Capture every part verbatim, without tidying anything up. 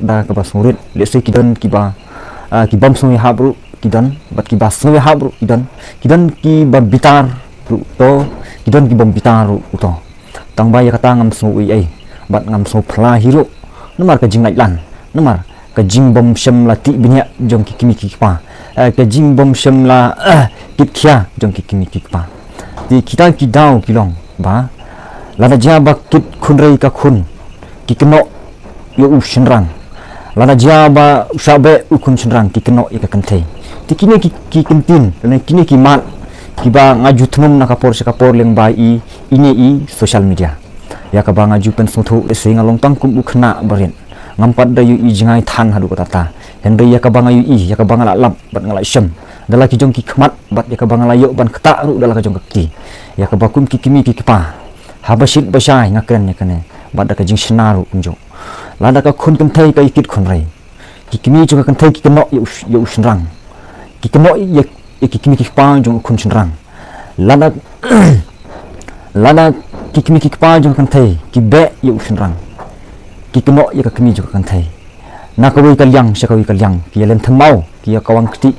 da kaba sngewrit, lehse ki don kiba, ah, ki bym sngewhap ruh ki don, bad kiba sngewhap ruh ki don, ki don kiba bitar ruh to, ki don ki bym bitar ruh to. Tang ba ïa kata ngam sngew ei ei, bad ngam sngew phla hi ruh. Namar ka jinglait lan, namar ka jingbym shym la tih bniah jong ki kmie ki kpa, eh, ka jingbym shym la, eh, kit khia jong ki kmie ki kpa. Te kita ki daw ki long ba lada jia ba kit khun rei ka khun, ki kynnoh ïa u shynrang. Lada jia ba u shah beh u khun shynrang, ki kynnoh ïa ka kynthei. Te kine ki, ki kyntien, lane kine ki mat kiba nga ju thnum na ka por sha ka por lyngba i, ine i social media. Ïa kaba nga ju pynsngewthuh, lehse nga long tang kum u khynnah barit, ngam pat da ïohi jngai than haduh katta katta. Hynrei ïa kaba nga ïohi, ïa kaba nga la lap bad nga la shem da la ki jong ki khmat, bad ïa kaba nga la ïoh ban ktah ruh da la ka jong ka kti, ïa kaba kum ki kmie ki kpa, haba shit ba shai nga kren ïa kane, bad da ka jingshna ruh kumjuh. Lada ka khun kynthei ka ïa kit khun rei, ki kmie jong ka kynthei ki kynnoh ïa u sh-, ïa u shynrang, ki kynnoh ïa, ïa ki kmie ki kpa jong u khun shynrang. Lada, lada ki kmie ki kpa jong ka kynthei ki beh ïa u shynrang, ki kynnoh ïa ka kmie jong ka kynthei. Na kawei ka liang sha kawei ka liang, ki ïa len thymmai, ki ïa kawang kti.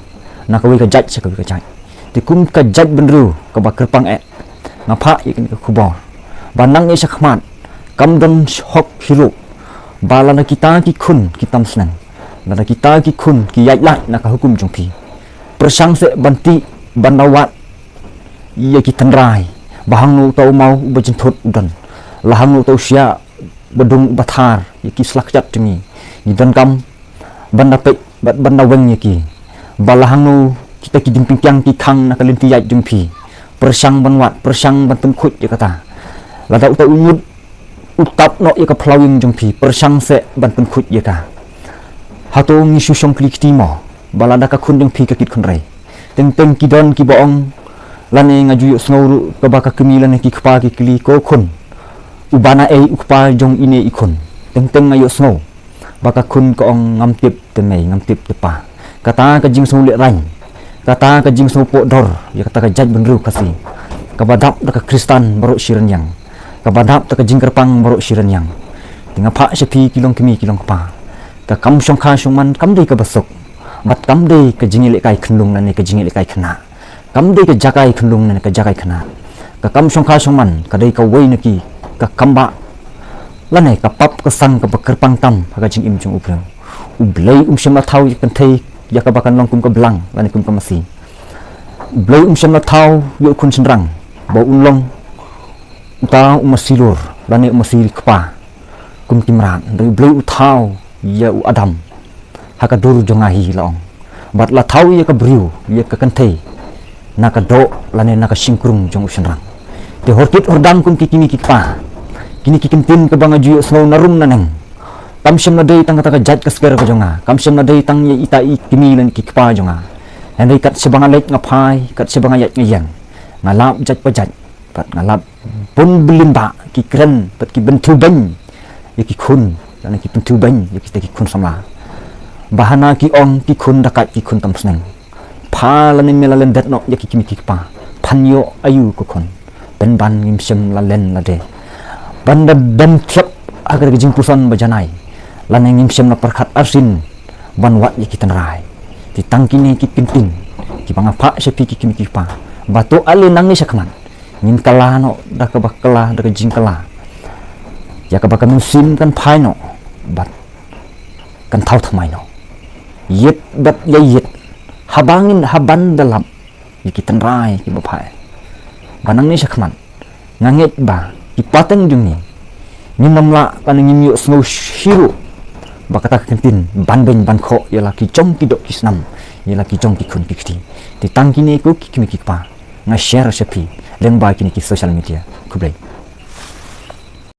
Na kawei ka jait sha kawei ka jait. Te kum ka jaitbynriew kaba kyrpang eh, nga phah ïa kane ka khubor ba nang ïa shakhmat, kam don hok hi ruh ba lada kita ki khun ki tam sneng, lada kita ki khun ki ïaid lait na ka hukum jong phi, pyrshang seh ban tih, ban da wad ïa ki tynrai ba hangno uta u maw uba jynthut u don, la hangno uta u shyiah ba dung uba thar, ïa ki slak jat jong ngi, ngi donkam ban da peit bad ban da weng ïa ki. Ba la hangno kita ki diengpyngkiang ki khang na ka lynti ïaid jong phi, pyrshang ban wad, pyrshang ban pynkhuid ïa kata. Lada uta u ngut u tap noh ïa ka phyllaw ïing jong phi, pyrshang seh ban pynkhuid ïa ka. Hato ngi shu shong kli kti mo ba lada ka khun jong phi ka kit khun rei? Teng teng ki don kiba ong, lane nga ju ïohsngew ruh kaba ka kmie lane ki kpa ki kylli, ko khun, uba na ei u kpa jong ine i khun? Teng teng nga ïohsngew ba ka khun ka ong, ngam tip te mei, ngam tip te pa. Kata ka jingsngewlehrain, kata ka jingsngewpohdor ïa kata ka jaitbynriew Khasi, kaba dap da ka Khristan baroh shi rynïeng, kaba dap da ka jingkyrpang baroh shi rynïeng. Te nga phah sha phi ki longkmie ki longkpa, ka kam shongkha shongman kam dei kaba suk, bad kam dei ka jingïalehkai khunlung lane ka jingïalehkai khynnah. Kam dei ka jaka ïa khunlung ne ka jaka ïa khynnah. Ka kam shongkha shongman ka dei kawei na ki ka kambah lane ka pap ka sang kaba kyrpang tam ha ka jingim jong u briew. U Blei um shym la thaw ïa ka kynthei ïa kaba kan long kum ka blang lane kum ka masi. U Blei um shym la thaw ïa u khun shynrang ba un long uta u masi lur lane u masi kpa kum ki mrad. Hynrei u Blei u thaw ïa u Adam ha ka dur jong nga hi, la ong. Bad la thaw ïa ka briew, ïa ka kynthei, na ka doh lane na ka shynkrung jong u shynrang. Te horkit hordang kum ki kmie ki kpa, kine ki kyntien kaba nga ju ïohsngew na rum na neng, kam shym la dei tang kata ka jait ka sker ka jong nga, kam shym la dei tang ïa ita i kmie lane ki kpa jong nga. Hynrei kat shaba nga leit nga phai, kat shaba nga ïaid nga ïeng, nga lap jait pa jait, bad nga lap bun bylin ba ki kren bad ki bynthiew beiñ ïa ki khun, lane ki bynthiew beiñ ïa kita ki khun samla. Ba hana ki ong ki khun da kait ki khun tam sneng. Pha lane me la lyndet noh ïa ki kmie ki kpa, phan ïoh aïu ka khun? Pynban ngim shym la len lade ban da dem thiap ha ka jingpuson ba janai, lane ngim shym la pyrkhat arsien ban wad ïa ki tynrai. Te tang kine ki kyntien kiba nga phah sha phi ki kmie ki kpa, ba to ale nangne shakhmat ngin kylla noh da kaba kylla, da ka jingkylla, ïa kaba ka mynsiem kan phai noh bad kan thaw thymmai noh. Ïit bad ïa ïit, haba ngin, haban da lap ïa ki tynrai kiba phai. Ba nangne shakhmat nga ngeit ba ki pateng jong ngi ngin ym lah, lane ngin ïohsngew hi ruh ba kata ka kyntien ban beiñ ban khoh ïa la ki jong ki doh ki snam, ïa la ki jong ki khun ki kti. Te tang kine ko ki kmie ki kpa nga share sha phi lyngba kine ki social media. Khublei.